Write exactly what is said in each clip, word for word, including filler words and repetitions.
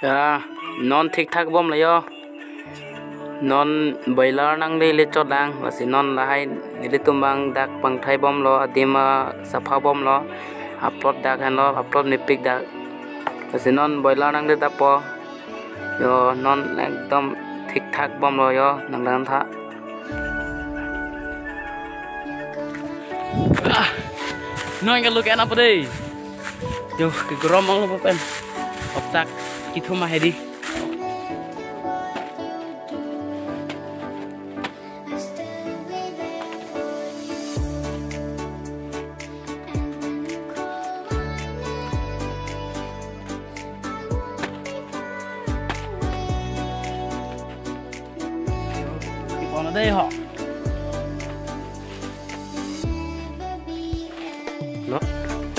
Ya, non thik thak bomlo yo. Non boiler nanglele chotlang, lasi non lahai nelitum abang dak pangthai bomlo, adim asapha bomlo, aplot dak henlo, aplot mepik dak. Lasi non boiler nangle dapo. Yo, non ekdom thik thak bomlo yo, nanglang tha. Ah, non ke look enak apa deh? Yo, ke gerom ang lo pen. Oktak, kithum ahedi.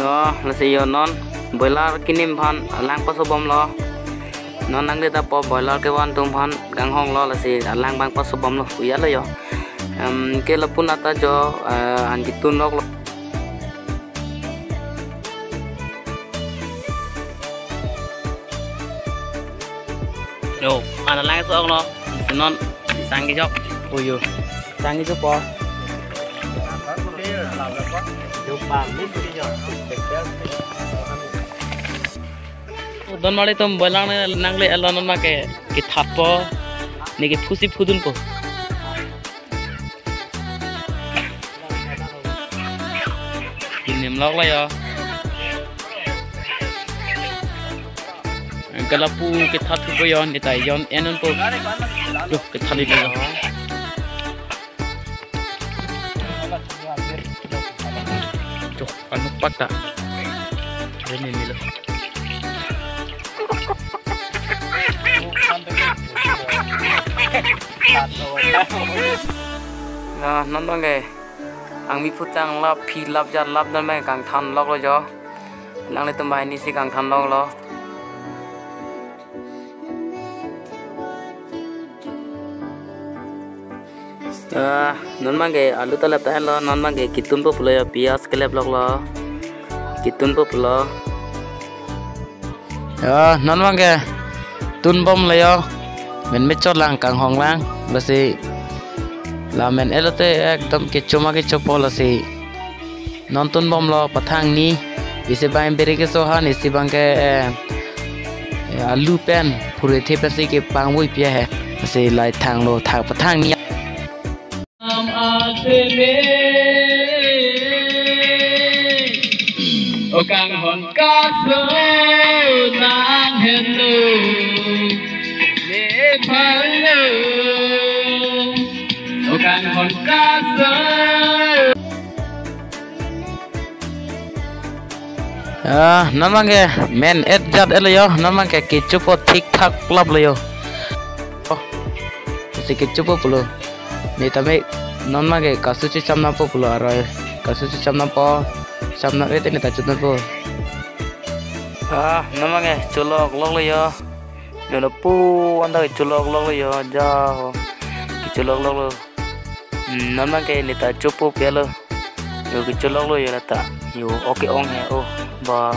Yo, lasi yo non boiler kinim aphan alang paso bomlo. Non nangle dapo boiler kevan atum aphan kanghonglo, lasi alang abang paso bomlo, uya lo yo. Em, ke lapu nata jo, eh, an kitun loklo. Yo, an alang so oklo, non sang kejok. Oh yo, sang kejok po. Yo, pa, ni si yo. Don mali atum boiler nangle, nangle lo, non abang ke kithat po, ne ke phusi phudun po. Kinim loklo yo. Ke lapu kithat thupo yo, ne ta yon enun po. Yo, kithat lilo yo. Yo, anu pata. Ini milo. Nah, non abang ke. Angmi phutang lap, phi lap, jar lap, non abang kangthan loklo jo. Nanglitum banghini si kangthan loklo. Ah, non abang ke alu ta lep ta henlo, non abang ke kitunpo pulo yo, piyaj kelep loklo. Kitunpo pulo. Yo, non abang ke tun bomlo yo. Men mechotlang, kanghonglang, lasi la men elote ekdom kecho ma kechopo, lasi non tun bomlo pathang ni. Isi abang beri keso han, isi abang ke, eh, eh, alu pen phurethe pensi kepangvoi pi ahe. Lasi lahai thanglo, thang pathang ni. Am aseme, o kanghon kaso nang henlo, ne palo, o kanghon kaso. Ah, non abang ke men et jat etlo yo, non abang ke kechopo thik thak laplo yo. Oh, si kechopo pulo. Ne tame non abang ke kasu checham nangpo pulo aroi. Kasu checham nangpo. Cham nang ete ne ta chut nangpo. Ah, non abang ke cholok loklo yo. Yo lapu anta cholok loklo yo, ja ho. Cholok loklo. Hmm, non abang ke ne ta chopo pelo. Yo kecholoklo yo lata. Yo, oke ong he, oh, ba.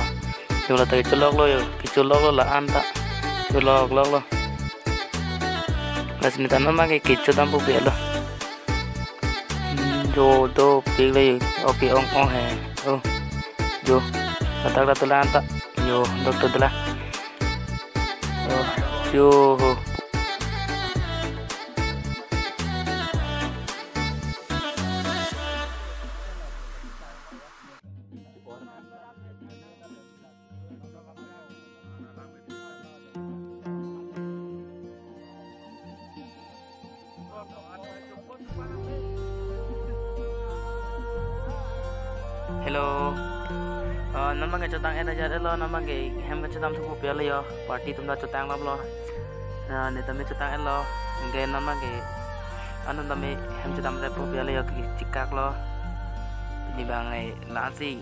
Yo lata kecholoklo yo, kecholoklo la-an ta. Cholok loklo. Lasi ne ta non abang ke kecho dampo pelo. Hmm, yo, dopiklo yo, oke ong ong he. Oh. Yo, ladak la dolang ta. Yo, dok to dolang. Oh, yo. Hello. Ah, non abang ke chotang et ajat etlo, non abang ke hem kachedam thupo pelo yo, party atum ta chotang laplo. Ah, ne tame chotang etlo, anke non abang ke, anun tame hem chedam repo pelo yo, kechikak lo. Pini abang ke lasi,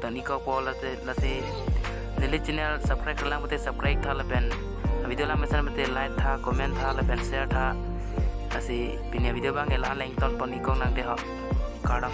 tani kokpo lasi, lasi neli channel subscribe lang pute subscribe tha lapen video lang mesen pute like tha, comment tha lapen share tha. Lasi pini avideo abang ke la-an le ingtonpon-ik kok nang dei ho. Kardom.